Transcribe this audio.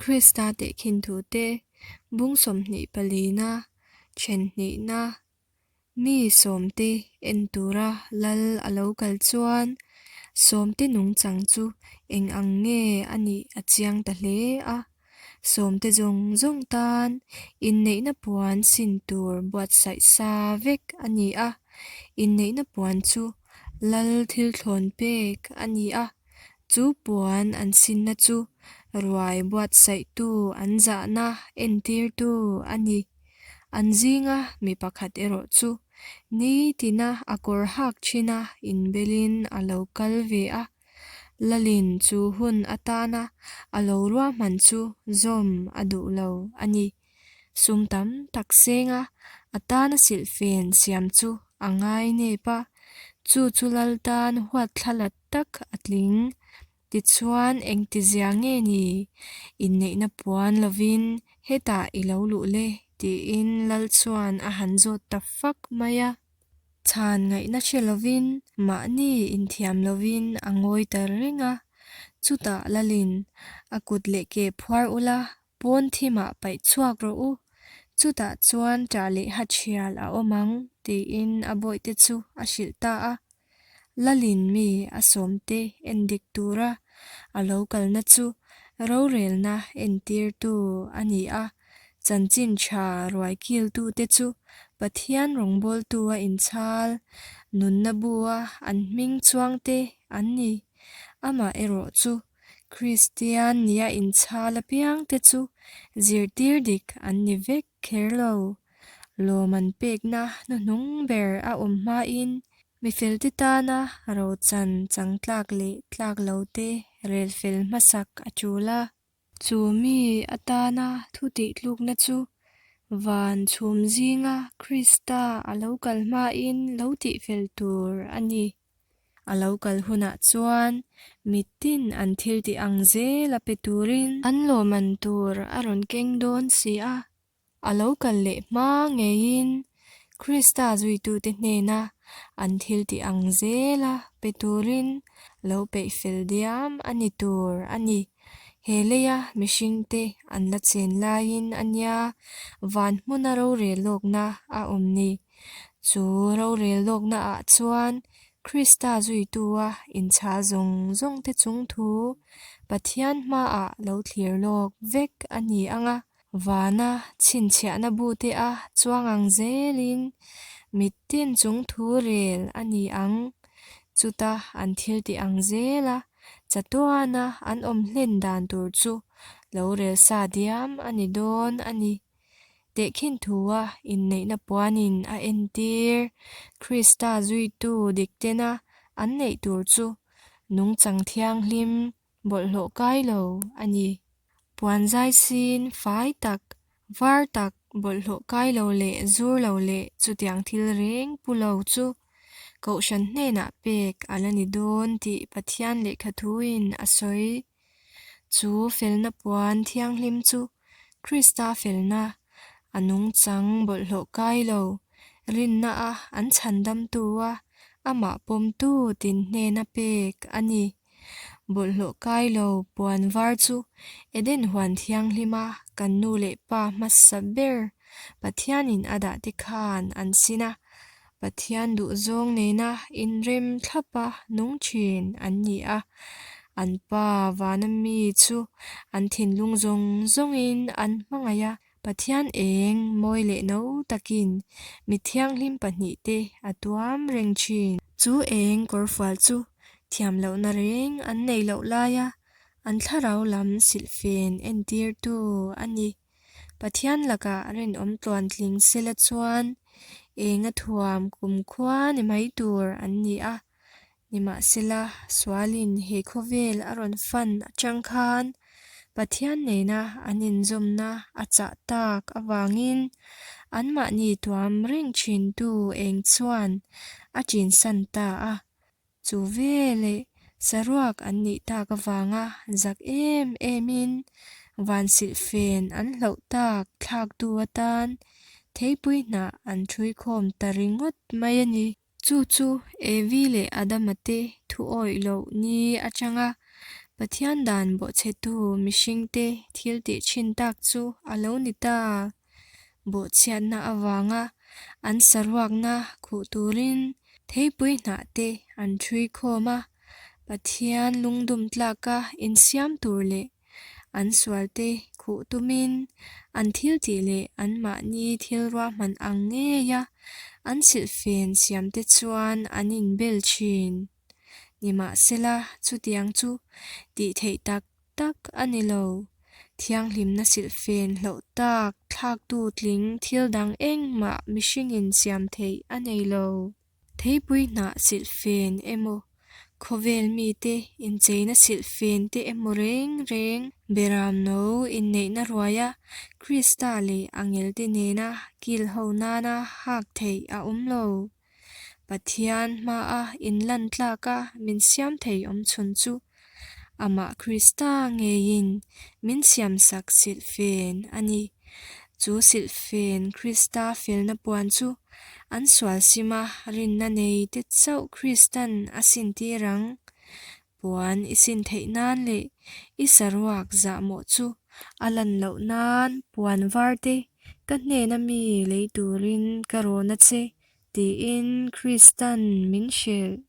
Krista tehkhin thute bung 20 palina then hnihna mi sawmte en tura lal a lo kal chuan sawmte nungchang chu eng ang nge a nih a chiang ta hle a. Sawmte zawng zawng tan inneihna puan sin tur buatsaih sa vek a ni a, inneihna puan chu lal thil thlawn pek a ni a, chu puan an sinna chu ruai buatsaihtu an zahna entirtu a ni. An zinga mi pakhat erawh chu nitina a kawr hak thina inbelin a lo kal ve a, Lalin chu hun atana a lo ruahman chu zawm a duh lo a ni. Sum tam tak senga a tana silhfen siam chu a ngai nep a, chu chu Lal tan huatthlalat tak a tling. Tichuan engtizia nge ni? Inneihna puan lovin hetah i lo luh le? tiin Lal chuan a han zawt ta fak mai a. Chhan ngaihna hre lovin mahni inthiam lovin a ngawi ta reng a. Chutah Lalin, A kut leh ke phuar ula, pawn thimah paih chhuak rawh u. Chutah chuan ṭah leh hathial a awm ang, tiin a bawihte chu a hrilh ta a. Lalin mi a sawmte en dik tura a lo kalna chu rorelna entirtu a ni a, chanchin tha ruai kiltute chu Pathian rawngbawltua inchhal, nunna bua an hming chuangte an ni. Amaherawh chu Kristian nia inchhal apiangte chu zirtir dik an ni vek kher lo. Lawm an pekna hnuhnung ber a awm hmain mi felte tana rochan chang tlak leh tlak lote rel fel hmasak a tul a. Chu mi atana thu tihtlukna chu van chhum zinga Krista a lo kal hmain lo tihfel tur a ni. A lo kal hunah chuan mitin an thil tih ang zel a pe turin an lawmman tur a rawn keng dawn si a. A lo kal leh hma ngeiin Krista zuitute hnena an thil tih ang zela pe turin lo peih fel diam a ni tur a ni. He leia mihringte an la chen laiin a nia van hmuna rorel lawkna a awm ni. Chu rorel lawkna ah chuan Krista zuitua inchhal zawng zawngte chung thu Pathian hmaah lo thlir lawk vek a ni ang a. Vana chhinchhiahna bute a chuang ang zelin mittin chung thu rel a ni ang. Chuta an thil tih ang zela chatuana an awm hlen dan tur chu lo rel sa diam a ni dawn a ni. Tehkhin thua inneihna puanin a entir. Krista zuitu diktena an neih tur chu nungchang thianghlim bawlhhlawh kai lo a ni. Puan zai sin fai tak, var tak, bawlhhlawh kai lo leh zur lo leh chutiang thil reng pu lo chu Kohhran hnenah pek a la ni dawn tih Pathian lehkha thuin a sawi. Chu felna puan thianghlim chu Krista felna, a nungchang bawlhhlawh kai lo, rinna a an chhandamtu a, amah pawmtu tin hnena pek a ni. Bawlhhlawh kai lo puan var chu Eden huan thianghlima kan nu leh pa hmasa ber Pathianin a dah te khan an sin a, Pathian duhzawng nena inrem thlapa nung thin an ni a. An pa vana mi chu an thinlung zawng zawngin an hmangaih a, Pathian eng mawi leh no takin mi thianghlim pahnihte a tuam reng thin. Chu eng kawrfual chu thiam lohna reng an neih loh laia an thlarau lam silhfen entirtu a ni. Pathian lakah rinawm tluantling sela chuan enga thuam kumkhua ni mai tur an ni a. Nimahsela, sualin he khawvel a rawn fan atang khan Pathian nena an inzawmna a chah tak avangin anmahni tuam reng thintu eng chuan a chinsan ta a. Chu veleh saruak an nih tak avanga zak em emin van silhfen an hloh tak thlaktu atan theipui hnah an ṭhuikhawm ta ringawt mai a ni. Chu chu Evi leh Adama te thu awih loh ni atanga Pathian dan bawhchhetu mihringte thil tih thin tak chu a lo ni ta. Bawhchhiatna avanga an saruakna khuh turin theipui hnah te an ṭhui khawm a, Pathian lungdum tlaka insiam tur leh an sualte khuh tumin an thiltih leh anmahni thil ruahman ang ngeia an silhfen siamte chuan an inbel thin. Nimahsela, chutiang chu tih theih tak tak a ni lo. Thianghlimna silhfen hloh tak thlaktu tling thil dang engmah mihringin siam theih a nei lo. Theipui hnah silhfen emaw, khawvel mite incheina silhfen te emaw reng reng beram no inneihna ruaia Krista leh angelte nena kil ho nana hak theih a awm lo. Pathian hmaa inlan tlaka min siam thei awm chhun chu Amah Krista ngeiin min siamsak silhfen a ni. Chu silhfen Krista felna puan chu an sual sima rinna nei te chauh Kristan a sintir ang. Puan i sin theih nan leh i saruak zahmawh chu a lan loh nan puan var te ka hnena mi lei turin ka rawn a che tiin Kristan min hrilh.